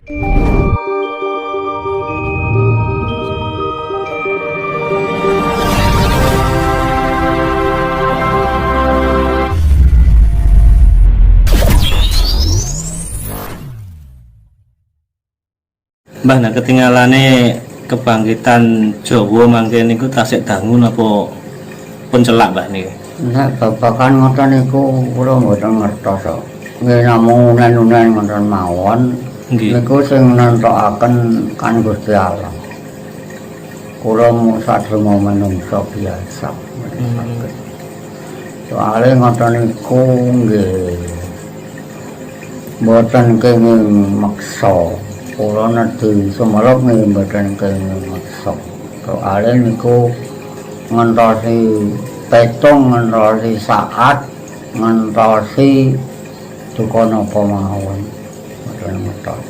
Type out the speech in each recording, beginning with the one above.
Mbah, nah ketinggalane kebangkitan Jawa mangke niku tasik dangu napa pun celak, Mbah, niki? Nek babagan ngoten niku kula mboten ngertos kok. Nggih namung unen-unen ngoten mawon. Nggih. Niku sing nentokaken kan Gusti Allah. Kula mung sadrema manungsa biasa. Soale ngoten niku nggih mboten kenging meksa. Kula nedhi sumerep nggih mboten kenging meksa. Soale niku ngentosi petung, ngentosi saat, ngentosi duka napa mawon. Mboten ngertos.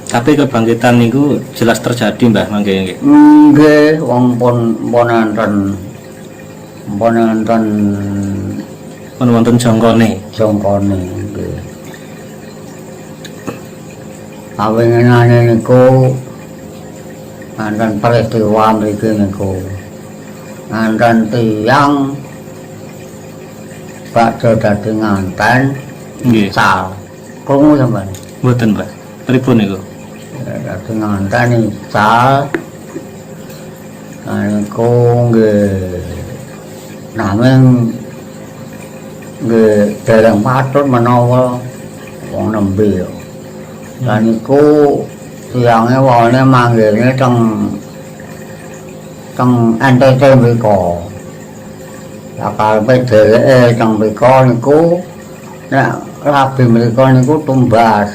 Tapi kebangkitan niku jelas terjadi, Mbah, mangke nggih. Nggih, wong pun pun enten pun enten Pun wonten jangkane. Jangkane nggih. Awinginane niku enten peristiwa mriki niku. Enten tiyang bakda dadi nganten cal. Krungu sampean? Mboten, Mbah. Pripun niku? Dadi nganten ical. Niku nggih namung nggih dereng patut menawa wong nembe. Lah niku tiyange wone manggene teng teng NTT mriku. Lah karepe dheweke teng mriku niku nek rabi mriku niku tumbas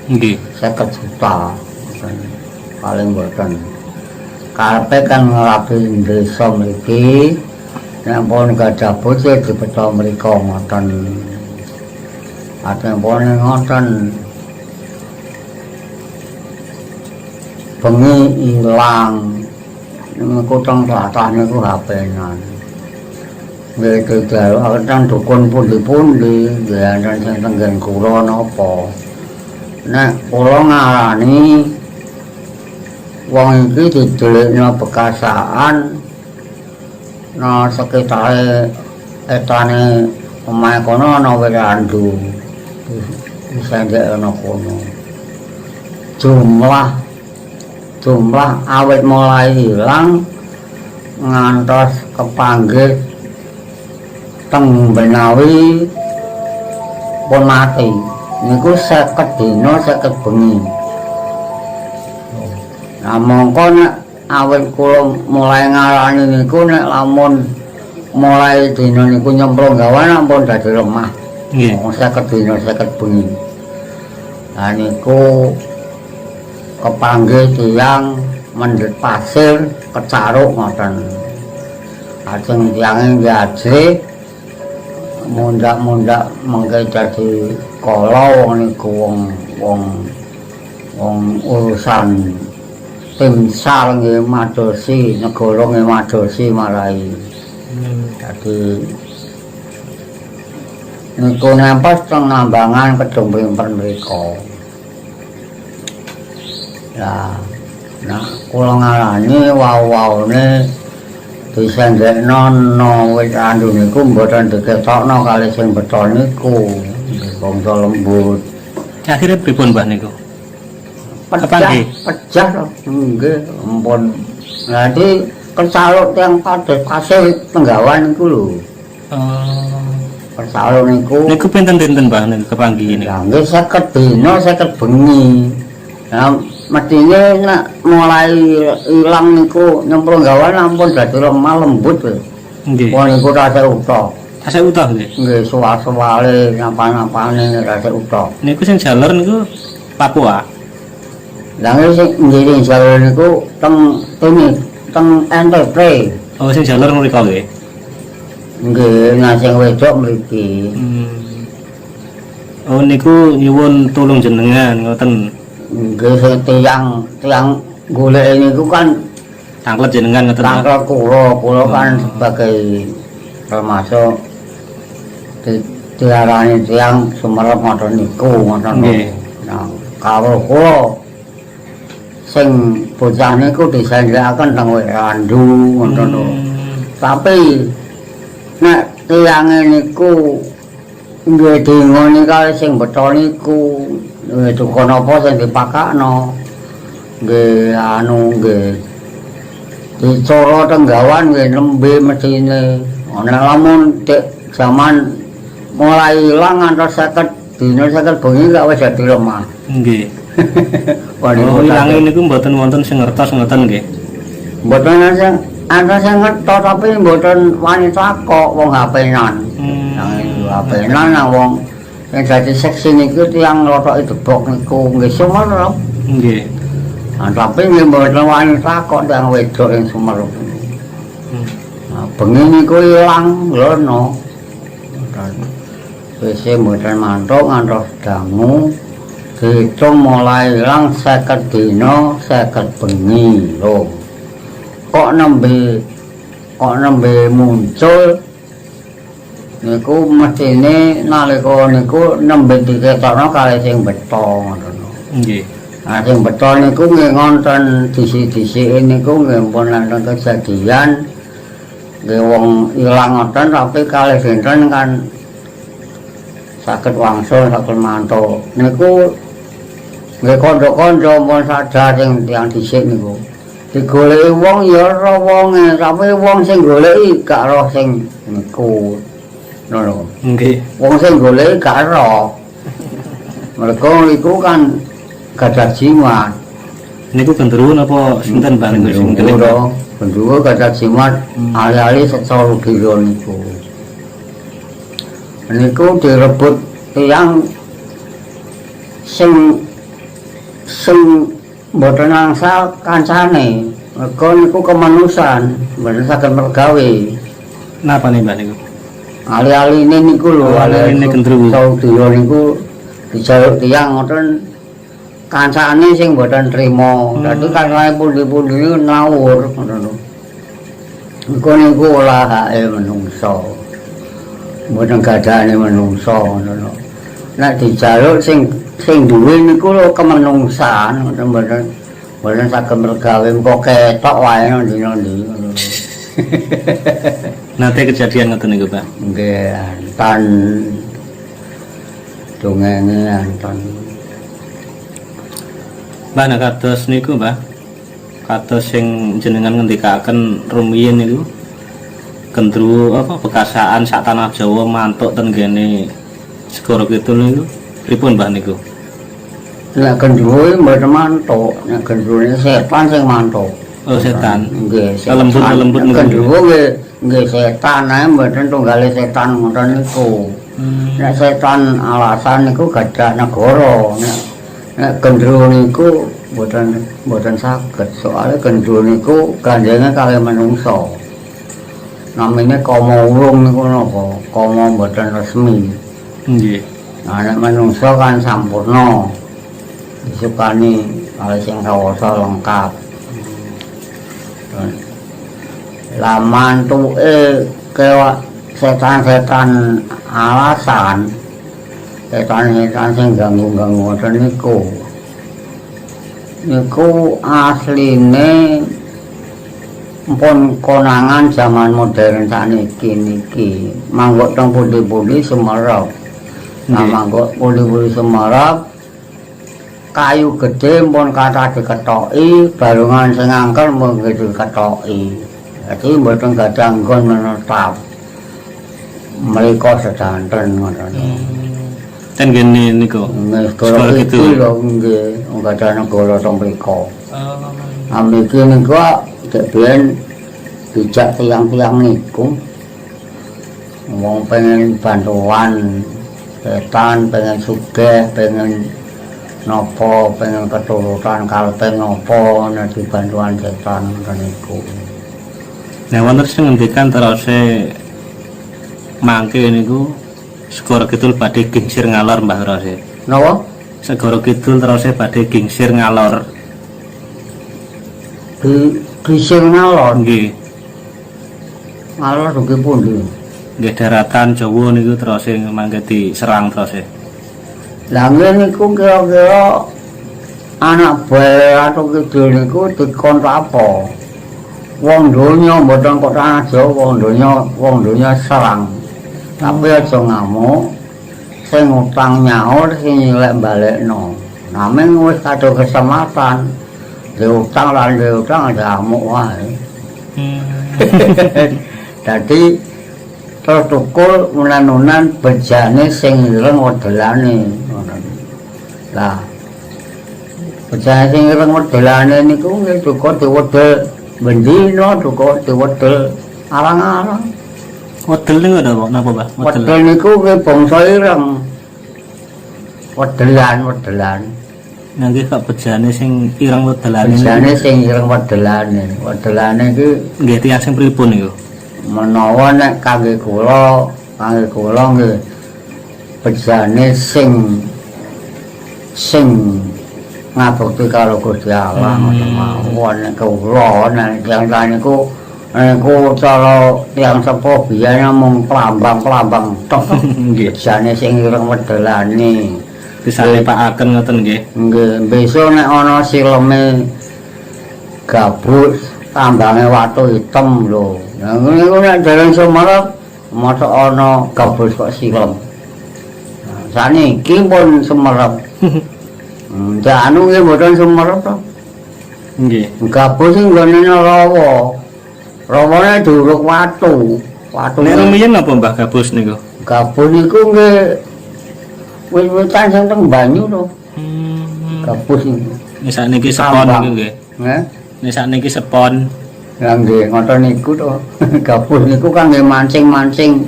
50 juta paling mboten. Karepe kan rabi desa mriki nek pun gadah bojo dipetha mriku ngoten. Ate pun ngoten. Bengi ilang. Niku teng tlatah niku HP-nan. Nggih dijalukaken dukun pundi-pundi, nggih enten sing tenggen kula napa. Nek kula ngarani wong iki didelikno bekasaan na sekitare etane omahe kono ana wirandu. Disendhek ana kono. Jumlah awit mulai ilang ngantos kepanggih teng Benawi pun mati niku 50 dina 50 bengi. Nah mongko nek awit kula mulai ngarani niku nek lamun mulai dina niku nyemplung gawan ampun dadi lemah. Wong 50 dina 50 bengi. Lah niku kepanggih tiyang mendhet pasir kecaruk ngoten. Ajeng tiyange nggih ajrih mundak-mundak mengke dadi kala wong niku wong urusan tim SAR nggih madosi negara nggih madosi marai. Dadi niku nempel teng nambangan Kedung Primpen mriku. Lah, nah kula ngarani wau-waune disendhekno no wit randu niku mboten diketokno kali sing beto niku, bangsa lembut. Akhire pripun, Mbah, niku? Pejah, Kepanggih? Pejah to. Nggih, ampun. Lah iki kecaluk tiyang padha pasir tenggawan niku lho. Kecaluk niku. Niku pinten-pinten, Mbah, niku kepanggih niku? Lah nggih 50 dina 50 bengi. Lah mestine nek mulai ilang niku nyemplung gawan ampun dadi lemah lembut lho. Nggih. Wong niku tasih utuh. Tasih utuh nggih. Nggih, suwal-suwale napa-napane tasih utuh. Niku sing jaler niku Papua. Lah nggih sing nggih sing jaler niku teng ini teng NTT. Oh, sing jaler mriku nggih. Nggih, nah sing wedok mriki. Oh, niku nyuwun tulung jenengan ngoten. Nggih, sing tiyang golek niku kan tanglet jenengan ngoten. Tanglet kula, kula kan sebagai termasuk diarani tiyang sumerep ngoten niku ngoten. Nggih. Nah, karo kula Sing bocah niku disendhekaken teng Randu ngoten lho. Tapi nek tiyange niku nggih dingoni kali sing beto niku, nggih duka napa sing dipakakno. Nggih anu nggih dicara tenggawan nggih nembe mesine. Ana lamun dek jaman mulai ilang ngantos 50 dina 50 bengi gak wis dadi lemah. Nggih. Oh, ilange niku mboten wonten sing ngertos ngoten nggih. Mboten sing ana sing ngertos tapi mboten wani takok wong HP-nan. Nang HP-nan nang wong sing dadi seksi niku tiyang nglothoki debok niku nggih sumerep. Nggih. Nah, tapi nggih mboten wani takok tiyang wedok ing sumerep. Nah, bengi niku ilang lono. Wis mboten mantuk ngantos dangu. Dihitung mulai ilang 50 dina 50 bengi lho. Kok nembe muncul niku mestine nalika niku nembe diketokno kalih sing beto ngoten lho. Nggih. Nah, sing beto niku nggih ngonten disi-disike niku nggih pun wonten kejadian nggih wong ilang ngoten tapi kalih dinten kan saged wangsul saged mantuk. Niku nggih kandha-kandha pun sadar sing tiyang dhisik niku. Digoleki wong ya ora wonge, tapi wong sing goleki gak roh sing niku. Ngono. Nggih. Wong sing goleki gak roh. Mergo iku kan gadah jimat. Niku gendruwo napa sinten Mbah niku sing Gendruwo? Gendruwo gadah jimat ali-ali secara dira niku. Niku direbut tiyang sing mboten angsal kancane. Mergo niku kemanusan, mboten saged mergawe. Napa nih Mbah niku? Ali-aline niku lho, ali-aline gendruwo. Saudara niku dijaluk tiyang ngoten kancane sing mboten trima. Dadi kancane pundi-pundi niku ngawur ngoten lho. Niku niku ora hake menungso. Mboten gadahane menungso ngoten lho. Nek dijaluk sing duwe niku lho kemenungsan ngoten mboten saged mergawe engko ketok wae ndi-ndi ngono. Nate kejadian ngoten niku, Pak? Nggih, antan dongenge antan. Mbah nek kados niku, Mbah. Kados sing jenengan ngendikaken rumiyin niku gendruwo apa bekasaan sak tanah Jawa mantuk ten gene Segara Kidul niku pripun Mbah niku? Nek gendruwo mboten mantuk, nek gendruwone setan sing mantuk. Oh, setan. Nggih, lembut-lembut niku. Gendruwo nggih nggih setan ae mboten tunggale setan ngoten niku. Nek setan alasan niku gadah negara, nek gendruwo niku mboten saged. Soale gendruwo niku gandenge kalih manungsa. Namine kama urung niku napa? Kama mboten resmi. Nggih. Nah, nek manungsa kan sampurna. Disukani kalih sing kawasa lengkap. Lah mantuke kewak setan-setan alasan, setan-setan sing ganggu-ganggu ngoten niku. Niku asline pun konangan zaman modern sakniki niki. Manggok teng pundi-pundi semerep. Nah, manggok pundi-pundi semerep, kayu gedhe pun kathah dikethoki, balungan sing angker pun dikethoki. Dadi mboten gadah nggon menetap. Mriko sedanten ngoten. Ten kene niku. Nggih, segara kidul lho nggih, gadah negara teng mriko. Amriki niku dek biyen dijak tiyang-tiyang niku. Wong pengen bantuan setan, pengen sugih, pengen napa, pengen keturutan karepe napa nek dibantuan setan ngoten niku. Nah, wonten sing ngendikan terose mangke niku Segara Kidul badhe gingsir ngalor Mbah terose. Napa? Segara Kidul terose badhe gingsir ngalor. Gingsir ngalor? Nggih. Ngalor dugi pundi? Nggih daratan Jawa niku terose mangke diserang terose. Lah nggih niku kira-kira Anak buah Ratu Kidul niku dikon apa? Wong donya mboten kok tanah Jawa, wong donya serang. Tapi aja ngamuk. Sing utang nyaur, sing nyilek balekno. Naming wis kadung kesempatan. Diutang lan diutang aja amuk wae. Dadi terus tukul unan-unan bejane sing ireng wedelane ngono. Lah bejane sing ireng wedelane niku nggih duka diwedel bendina, duka diwedel arang-arang. Wedel niku napa napa, Mbah? Wedel. Wedel niku nggih bangsa ireng. Wedelan, wedelan. Nggih kok bejane sing ireng wedelane. Bejane sing ireng wedelane. Wedelane iki nggih tiyang sing pripun niku? Menawa nek kangge kula nggih bejane sing sing ngabekti karo Gusti Allah ngoten mawon. Nek kula nek tiyang niku niku cara tiyang sepuh biyen namung plambang-plambang tok. Nggih. Bejane sing ireng wedelane. Disalepakaken ngoten nggih. Nggih, besok nek ana sileme gabus tambange watu hitam lho. Lah niku nek dereng sumerep mosok ana gabus kok silem. Nah, saniki pun sumerep. Anu nggih mboten sumerep to. Nggih. Gabus sing nggone rawa. Rawane diuruk watu. Watu. Nek rumiyin napa Mbah gabus niku? Gabus niku nggih wit-witan sing teng banyu to. Gabus niku. Nek sakniki sepon niku nggih. Nggih. Nek sakniki sepon. Lah nggih ngoten niku to. Gabus niku kangge mancing-mancing.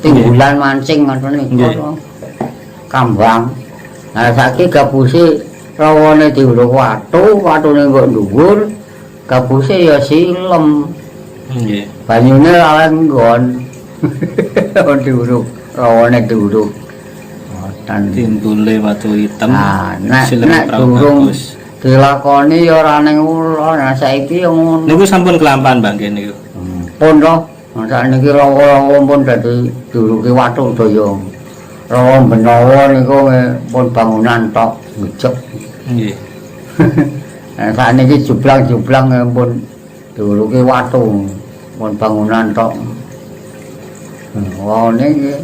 Timbulan mancing ngoten niku to. Kambang. Nah saiki gabuse rawane diuruk watu, watune kok dhuwur, gabuse ya silem. Nggih. Banyune ora nggon. Diuruk, rawane diuruk. Ngoten. Timbule watu hitam. Nah, nek durung dilakoni ya ora ning ula. Nah saiki ya ngono. Niku sampun kelampahan Mbah nggih niku. Pun to. Sakniki rawa-rawa pun dadi diuruki watu daya. Rawa Benawa niku pun bangunan tok ngejek. Nggih. Nah sakniki jublang-jublang pun diuruki watu, pun bangunan tok. Wone nggih.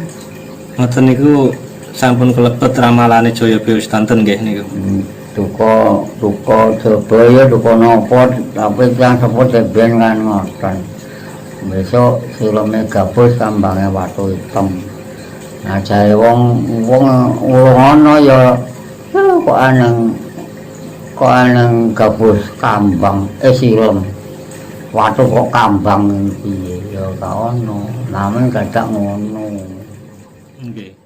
Ngoten niku sampun kelebet ramalane Jayabaya sedanten nggih niku. Duka duka Jayabaya duka napa tapi tiyang sepuh ben kan ngoten. Besok sileme gabus kambange watu hitam. Nah jae wong wong urung ana ya kok aneng gabus kambang silem. Watu kok kambang piye ya gak ono. Namung gadak ngono. Nggih.